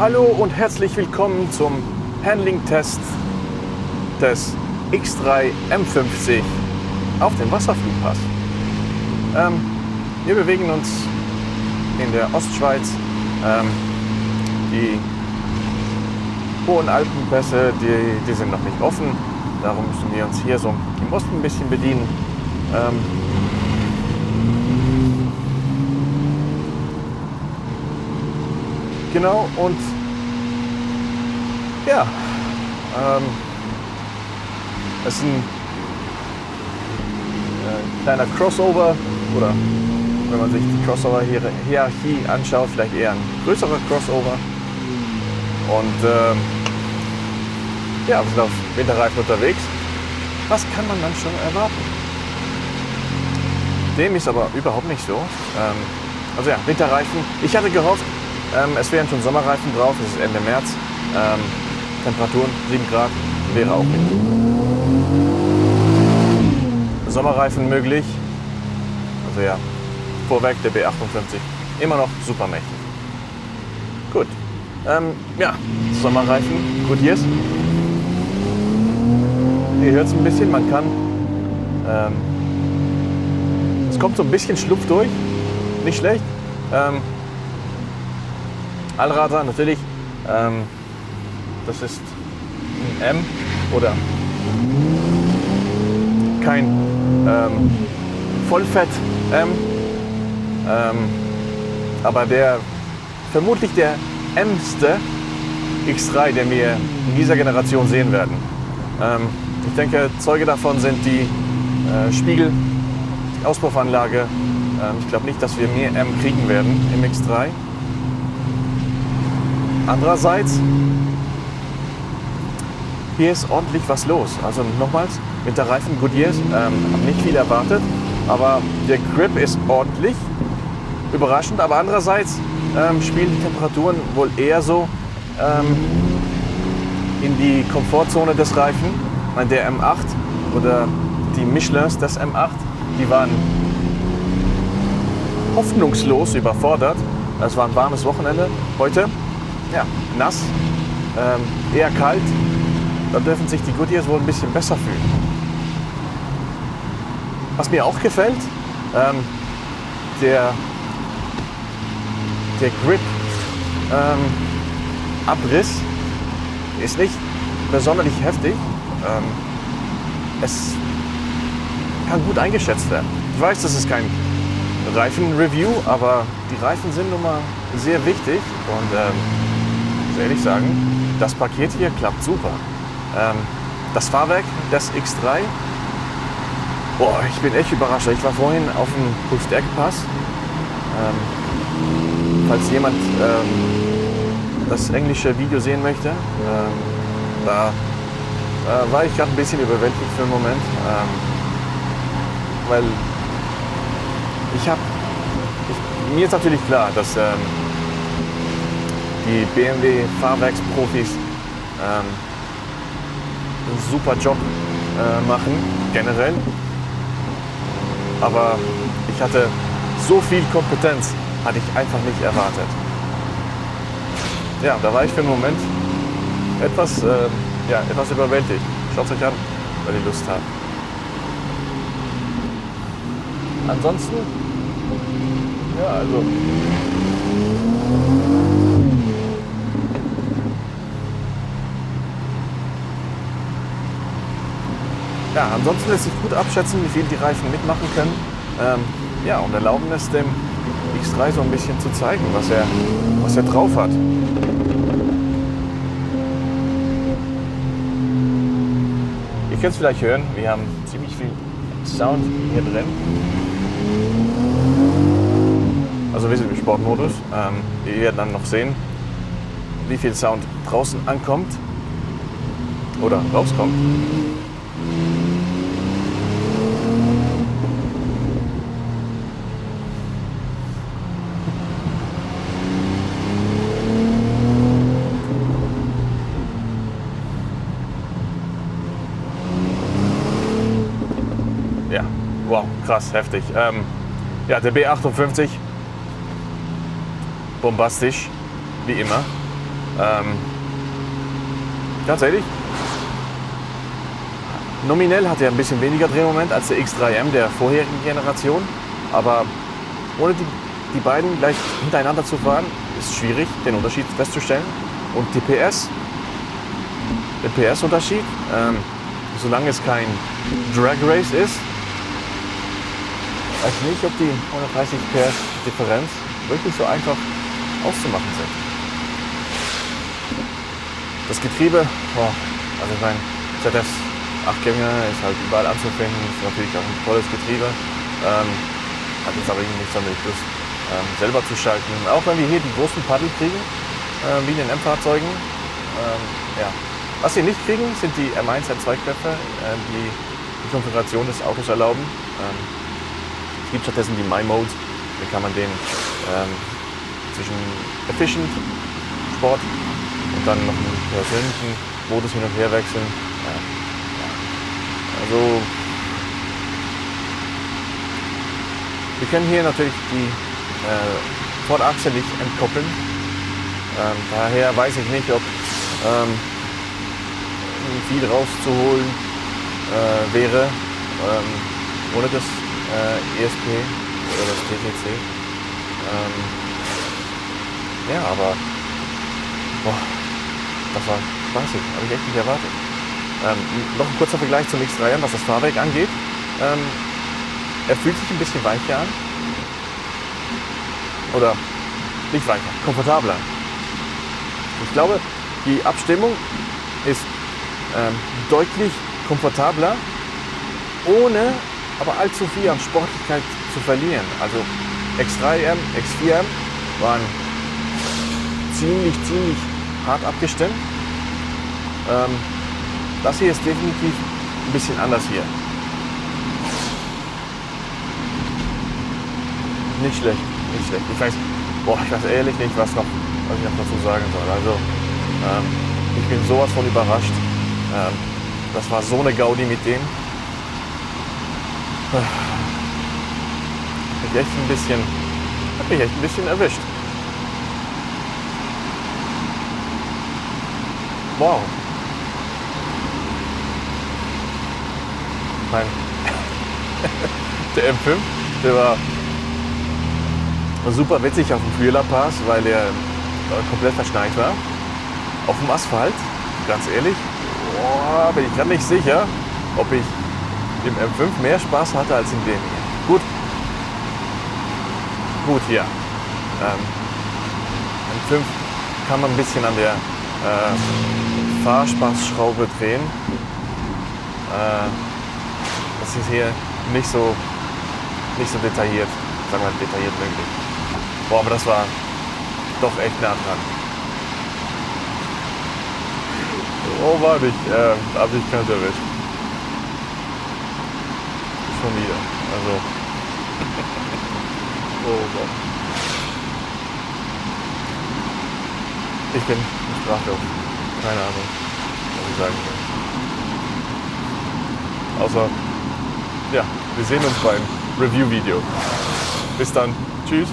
Hallo und herzlich willkommen zum Handling-Test des X3 M50 auf dem Wasserflugpass. Wir bewegen uns in der Ostschweiz. Die hohen Alpenpässe, die sind noch nicht offen. Darum müssen wir uns hier so im Osten ein bisschen bedienen. Genau, und ja, es ist ein kleiner Crossover, oder wenn man sich die Crossover-Hierarchie anschaut, vielleicht eher ein größerer Crossover. Und ja, wir sind auf Winterreifen unterwegs. Was kann man dann schon erwarten? Dem ist aber überhaupt nicht so. Also ja, Winterreifen. Ich hatte gehofft, es wären schon Sommerreifen drauf. Es ist Ende März. Temperaturen 7 Grad wäre auch mit Sommerreifen möglich. Also ja, vorweg der B58 immer noch super mächtig. Gut. Ja, Sommerreifen, Goodyears. Ihr hört es ein bisschen, man kann. Es kommt so ein bisschen Schlupf durch, nicht schlecht. Allrader natürlich. Das ist ein M oder kein Vollfett M, aber vermutlich der M-ste X3, den wir in dieser Generation sehen werden. Ich denke, Zeuge davon sind die Spiegel, die Auspuffanlage. Ich glaube nicht, dass wir mehr M kriegen werden im X3. Andererseits, hier ist ordentlich was los. Also nochmals, mit der Reifen Goodyears, habe nicht viel erwartet, aber der Grip ist ordentlich, überraschend. Aber andererseits spielen die Temperaturen wohl eher so in die Komfortzone des Reifen. Der M8 oder die Michelins des M8, die waren hoffnungslos überfordert. Es war ein warmes Wochenende heute. Ja, nass, eher kalt. Da dürfen sich die Goodyears wohl ein bisschen besser fühlen. Was mir auch gefällt, der Grip Abriss ist nicht besonders heftig. Es kann gut eingeschätzt werden. Ich weiß, das ist kein Reifen-Review, aber die Reifen sind nun mal sehr wichtig und muss ehrlich sagen, das Paket hier klappt super. Das Fahrwerk des X3, boah, ich bin echt überrascht. Ich war vorhin auf dem Pulsstärkepass. Falls jemand das englische Video sehen möchte, da war ich gerade ein bisschen überwältigt für einen Moment, weil mir ist natürlich klar, dass die BMW-Fahrwerksprofis einen super Job machen, generell. Aber ich hatte so viel Kompetenz, hatte ich einfach nicht erwartet. Ja, da war ich für einen Moment etwas überwältigt. Schaut es euch an, weil ihr Lust habt. Ansonsten, ja, also ansonsten lässt sich gut abschätzen, wie viel die Reifen mitmachen können. Und erlauben es dem X3 so ein bisschen zu zeigen, was er drauf hat. Ihr könnt es vielleicht hören, wir haben ziemlich viel Sound hier drin. Also wir sind im Sportmodus. Wir werden dann noch sehen, wie viel Sound draußen ankommt oder rauskommt. Ja, wow, krass, heftig. Ja, der B58, bombastisch, wie immer. Ganz ehrlich, nominell hat er ein bisschen weniger Drehmoment als der X3M der vorherigen Generation, aber ohne die beiden gleich hintereinander zu fahren, ist schwierig, den Unterschied festzustellen. Und der PS-Unterschied, solange es kein Drag Race ist, weiß ich nicht, ob die 130 PS Differenz wirklich so einfach auszumachen sind. Das Getriebe, also ich meine, ZFs 8-Gänge ist halt überall anzufinden, ist natürlich auch ein tolles Getriebe. Hat jetzt aber irgendwie nicht sonderlich Lust, selber zu schalten. Auch wenn wir hier die großen Paddel kriegen, wie in den M-Fahrzeugen. Ja. Was wir nicht kriegen, sind die M1 M2-Köpfe, die die Konfiguration des Autos erlauben. Es gibt stattdessen die My-Modes, da kann man den zwischen Efficient, Sport und dann noch einen persönlichen Modus hin und her wechseln. Also wir können hier natürlich die Vorderachse nicht entkoppeln. Daher weiß ich nicht, ob viel rauszuholen wäre ohne das ESP oder das TTC. Ja, aber das war spaßig, habe ich echt nicht erwartet. Noch ein kurzer Vergleich zum X3M, was das Fahrwerk angeht. Er fühlt sich ein bisschen weicher an. Oder nicht weicher, komfortabler. Ich glaube, die Abstimmung ist deutlich komfortabler, ohne aber allzu viel an Sportlichkeit zu verlieren. Also X3M, X4M waren ziemlich hart abgestimmt. Das hier ist definitiv ein bisschen anders hier. Nicht schlecht. Ich weiß ehrlich nicht, was ich noch dazu sagen soll. Also ich bin sowas von überrascht. Das war so eine Gaudi mit dem. Hat mich echt ein bisschen erwischt. Wow. Nein. Der M5, der war super witzig auf dem Fühler Pass, weil er komplett verschneit war. Auf dem Asphalt, ganz ehrlich, bin ich gerade nicht sicher, ob ich im M5 mehr Spaß hatte als in dem hier. Gut hier. M5 kann man ein bisschen an der Fahrspaßschraube drehen. Das ist hier nicht so detailliert, sagen wir detailliert möglich. Aber das war doch echt nah dran. Mann, ich hab dich kalt erwischt. Schon wieder. Also. Gott. Ich bin sprachlos. Keine Ahnung, was ich sagen will. Außer, ja, wir sehen uns beim Review-Video. Bis dann. Tschüss.